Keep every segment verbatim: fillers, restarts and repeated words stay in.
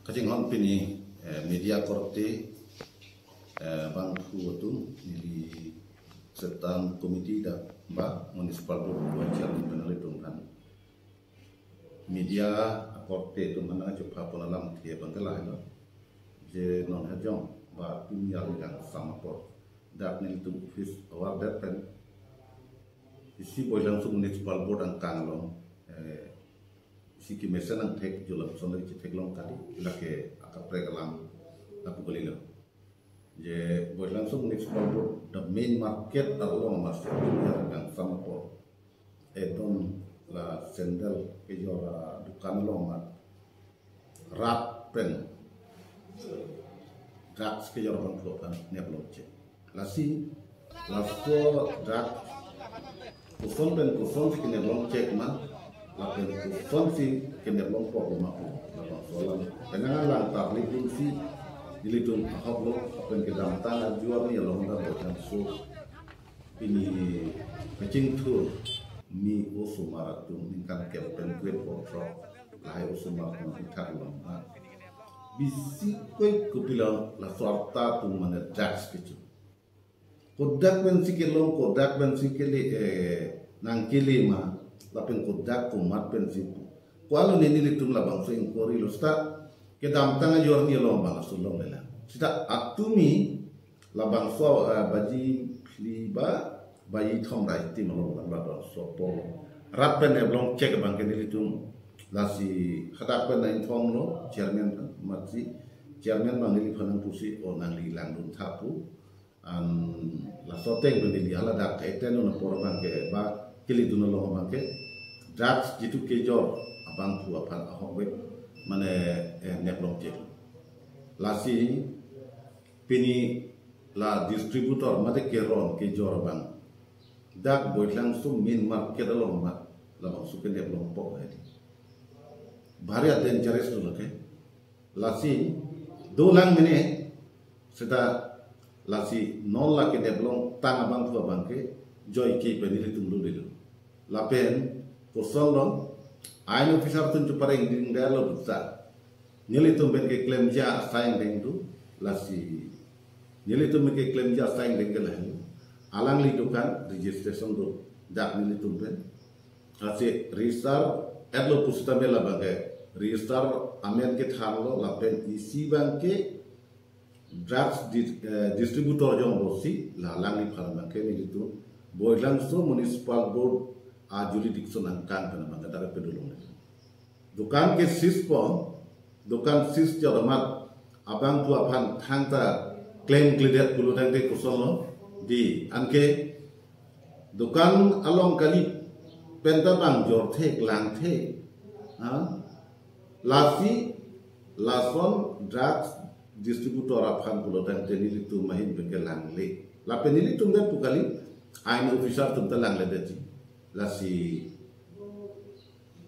Kachinghon pini, eh, media korte, eh, bangphu atum, neli Setan Committee dak ba Municipal Board Vice Chairman pen atum aphan. Media akorte atum aphan nangchupha pon alamthe abang ke lahelo. Je non hajong ba pini arni kangsam apor dak nelitum office awardet pen isi Baithalangso Municipal Board angkang along, eh, isi kemesen angthek julam son lagi chetheklong kali, lake akaprek alam lapu kalilo. Je Baithalangso Municipal Board the main market arlo masi arni kangsam apor edon la sandal kejor adukan along amat rat pen drugs kejor abangphu aphan neplong chek. Lasi laso drugs koson pen kosonsi keneplong chek ma, lapen kosonsi keneplong pok ma pu, labangso alam penang alang tarlip dunsi nelitum ahok lo, lapen kedamtang ajuar ni along ta Baithalangso pini kachingthur mi osomar atum ningkan kep pen kre-phongo throk lahai osomar atum ithak long ha. Bisi koi kopilo laso arta atum mane drugs kecho. Kodak pensi kelong, kodak pensi kele, eh, nangkele ma, lapen kodak komat pensi pu. Ko-an lo nelitum labangso inquiry lo seta, kedamtang ajuar ni along bang asulong lela. Seta atumi labangso, eh, baji phli ba, baji thom ra itim along labangso apor rat pen neplong chek abang ke nelitum lasi hadak pen nang-ingthom lo chairman aphan, amatsi chairman abang neliphan nangpusi, o nangli langdun tha pu. An laso ateng pen neli haladak ke ten un apor abang ke ba kele dun along abang ke drugs jitu kejor abangphu aphan ahok vet mane, eh, neplong chek. Lasi pini la distributor mate keron kejor abang dak Baithalangso main market along amat labangso keneplong pok hai. Bhari dangerous lo lake. Lasi dolang mene seta lasi non la keneplong tang abangphu abang ke joike pen nelitum lulilo. Lapen koson lo, ain officer atum chepareng ding dalo dukta. Nelitum pen keklemji asai angdeng do, lasi nelitum pen keklemji asai angdeng ke lahen. Alangli dukan registration do dak nelitum pen. Lasi register etlo pusitame labang ke register amen kethan lo, lapen isi abang ke drugs di-, eh, distributor jong bosi, la alangliphan abang ke nelitum Baithalangso Municipal Board a-jurisdiction angkang pen abang ke direct pedolong. Dukan ke seize po, dukan seize jor amat abangphu aphan thangta klemkledet pulo tangte koson lo, di anke dukan along kali penta bang jorthe, langthe. Ha? Lasi lason drugs distributor aphan pulo tangte nelitum ahin pen ke langle. Lapen nelitum det pu kali, ain officer atum ta langledetji. Lasi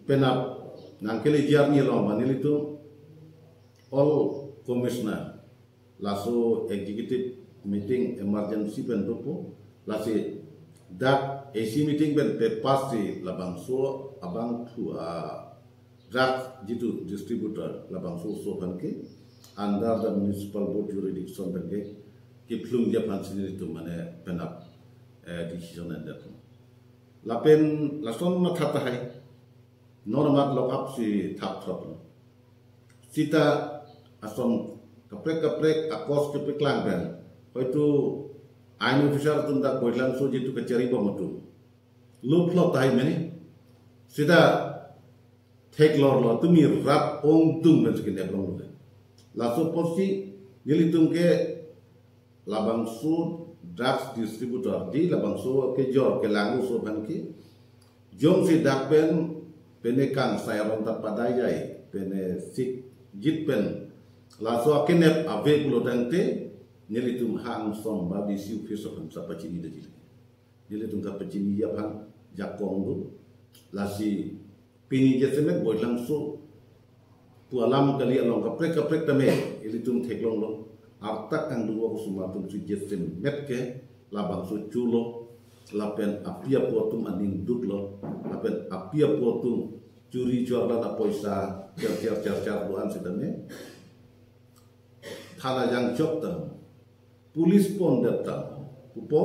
penap nangkeleji arni along ma nelitum all commissioner laso executive meeting emergency pen dopo, lasi dak A C meeting pen pepass si labangso abangphu a drugs jitu distributor labangso oso aphan ke under the municipal board jurisdiction pen ke kephlungji aphan si nelitum mane penap, eh, decision endet. Lapen lason matha tahai, non amat lock up si thap throk lo. Seta ason kaprek kaprek akos kepeklang pen hoitu ain officer atum dak Baithalangso jitu kachari bom atum luplo tahai mene. Seta theklor lo, tumi rat ongdung pen si keneplong lo. Laso apotsi nelitum ke labangso drugs distributor di labangso kejor kelang oso aphan ke jongsi dak pen pene kangsai aron ta padai jai, pene sikjit pen laso akenep ave pulo tangte nelitum hangsong ba D C office aphan sa pachinidetji. Nelitum kapachiniji aphan jakong do. Lasi pini jasemet Baithalangso pu alam kali, along kaprek kaprek tame ilitum theklong lo. Arta kangdung osomar atum si jasemet ke labangso chulo, lapen api apo atum aning duklo, lapen api apo atum churi chorlan apoisa cher cher cher cher do-an setame thana jangchok tang, police pon det tang, pupo,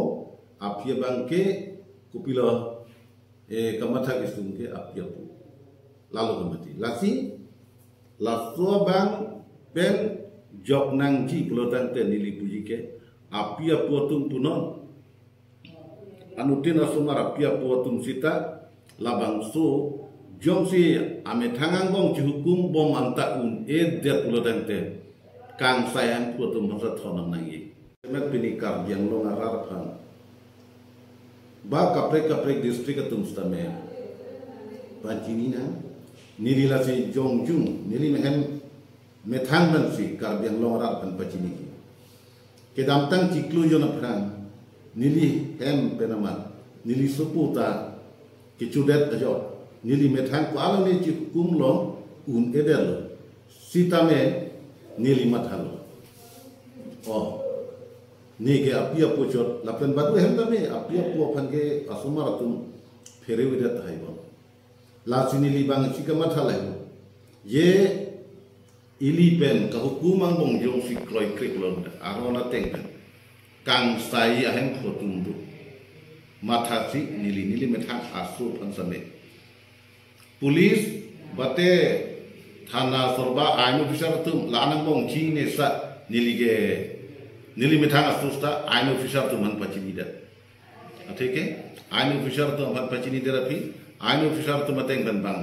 aphi abang ke kopilo, eh, kamatha kesung ke aphi apo. Lalo kemati. Lasi, laso abang pen jok nangji pulo tangte neli puji ke, aphi apo atum punon. Anuttin asomar aphi apo atum sita labangso jongsi amethang angbong chihukum bom anta un-edet pulo tangte kangsai ahem pu atum aphan sa thonang nangji. Semet pini Karbi Anglong arat aphan ba kaprek kaprek district atum sitame pachini nang, neli lasi jongjung, neli mehem methang pensi Karbi Anglong arat aphan pachini ke. Kedamtang chiklo jon aphrang, neli hem pen amat, neli sopo ta kechodet ajok, neli methang ko-an along ne chihukum long un-edetlo, sitame neli mathalo. Oh, ne ke aphi apo chot, lapen badu hem tame, aphi apo aphan ke asomar atum pherevedet tahai bon. Lasi neli abang isi kamatha lahelo. Je ili pen kahukum angbong jongsi kroikre pulo, aron ateng pen kangsai ahem pu atum do. Mathasi neli, neli methang aso aphan same. Police, bate thana sorba ain officer atum la-an angbong chinine sa neli ke, neli methang aso sita ain officer atum aphan pachinidet. Atheke, ain officer atum aphan pachinidet aphi, ain officer atum ateng pen bang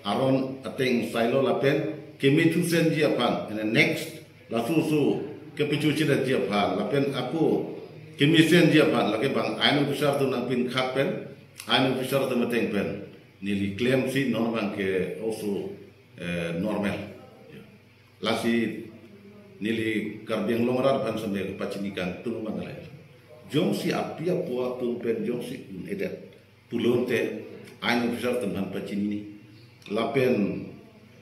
aron ateng sailo lapen kemethu senji aphan, ene next, laso oso kepechu chinetji aphan, lapen ako kemesenji aphan, lake bang ain officer atum nangpinkhat pen, ain officer atum ateng pen neli klemsi non abang ke oso, eh, normal. Lasi neli Karbi Anglong arat aphan same pachini kangtung abang lahai. Jongsi aphi apo atum pen jongsi un-edet pulote ain officer atum aphan pachini ni. Lapen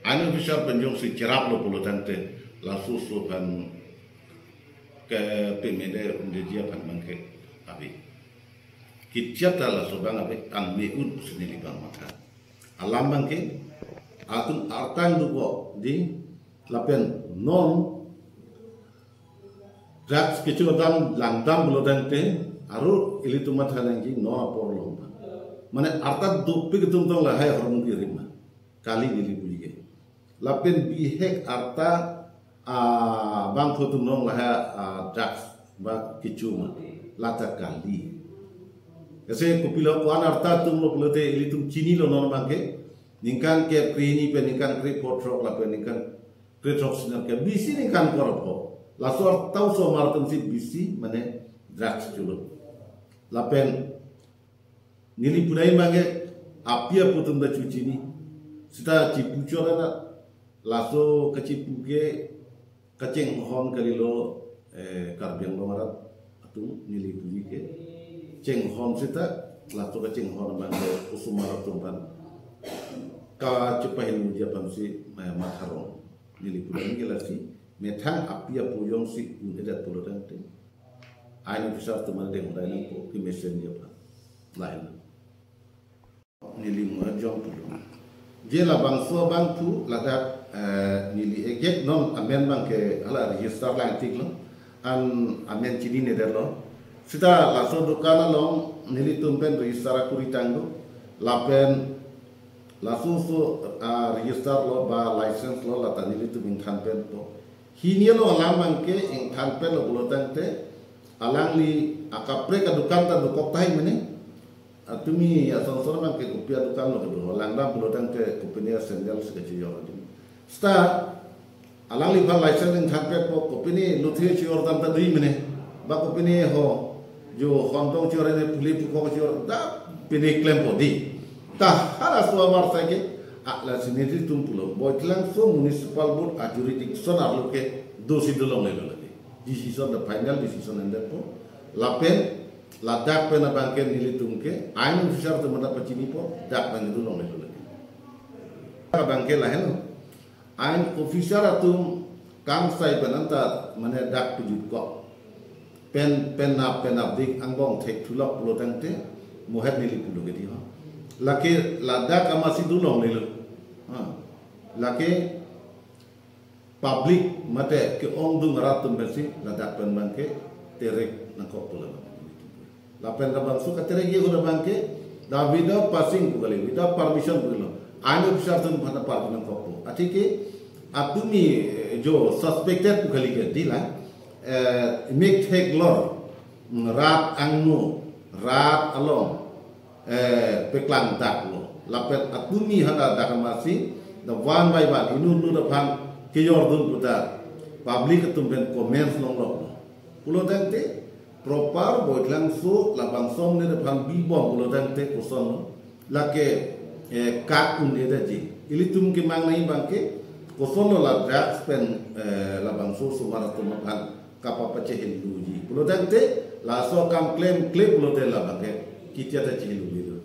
ain officer pen jongsi cheraplo pulo tangte laso oso aphan ke pemede un-eji aphan abang ke ave. Kechat ta laso abang ave, an me-un pusi neli abang matha. Alam abang ke, atum artang dupo di, lapen non drugs kecho dam langdam pulo tangte, aru ilitum matha nangji non apor lo abang. Mane arta dopik atum tong lahai ahormu kirim ma. Kali neli puji ke. Lapen bihek arta, ah, bangphu atum long lahai, ah, drugs ba kecho ma. Lata kali. Ese kopilo ko-an arta atum lo pulote ilitum chinilo non abang ke. Ningkan ke kre-hini pen ningkan krepho throk lapen ningkan krethrok sinar ke bisi ningkan korpo. Laso arta osomar atum si bisi mane drugs cholo. Lapen neli pudai abang ke aphi apo atum ta chochini. Sita chipu chot ana laso kachipu ke kachinghon kalilo, eh, Karbi Anglong arat atum neli puji ke. Chinghon sita laso kachinghon abang ke osomar atum aphan kachepahin muji aphansi, eh, matharong. Neli pudai abang ke lasi methang aphi apo jongsi un-edet pulo tangte ain officer atum adeng hodai nangpo kemesenji aphan. Lahelo. Neli mo jong pulo. Je labangso abangphu ladak, eh, neli ejek non amen abang ke hala register lang tik lo. An amen chininedetlo. Sita laso dukan along nelitum pen register akuri tang do. Lapen laso oso, ah, register lo ba license lo lata nelitum ingthan pen po. Hini along alam abang ke ingthan pen lo pulo tangte alangli akaprek adukan ta dokok tahai mene. Atumi ason son abang ke kopi adukan lo kedo. Langdam pulo tangte kopine sandal si kachijor atumi. Sita alangliphan license ingthan pen po kopine lothe chijor dam ta do-i mene. Ba kopine ho jo hon tong chijor ne pule pukok chijor da pine klempo di. Ta halaso amar sa ke, ah, lasi nelitum pulo. Voitlangso Municipal Board a-jurisdiction arlo ke dosi dolonglelo lake. Decision, the final decision endetpo. Lapen ladak pen abang ke nelitum ke ain officer atum ta pachinipo, dak abang ke dolonglelo lake. Abang ke lahenlo. Ain officer atum kangsai pen anta mane dak pejut kok. Pen, penap, penapdik angbong thekthulok pulo tangte, mohet neli pulo ke di ho. Lake ladak amatsi dolonglelo. Ha. Lake public mate ke-ongdung arat atum pensi ladak pen abangke terek nangkokpo labang. Lapen labangso katerek ye ko abangke, the without passing pu kali, without permission pu lo. Ain officer atum aphan party nangkokpo. Athe ke atumi, eh, jo suspected pu kali ke dila, eh, mek theklor, mm, rat angno, rat along, eh, peklangdaklo. Lapen atumi hana dak amatsi, the one by one, inut inut aphan kejordun pu ta public atum pen comments longloklo. Pulotangte, proper Voitlangso labangso amonit aphan bibom pulotangte kosonlo. Lake, eh, kak un-edetji. Ilitum kemang nangji abangke, kosonlo la drugs pen, eh, labangso osomar atum aphan kapapachehingluji. Pulotangte, laso akam klemkle pulote labangke ketia ta chehinglu lido.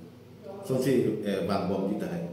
Sonsi, eh, vangbomji tahai.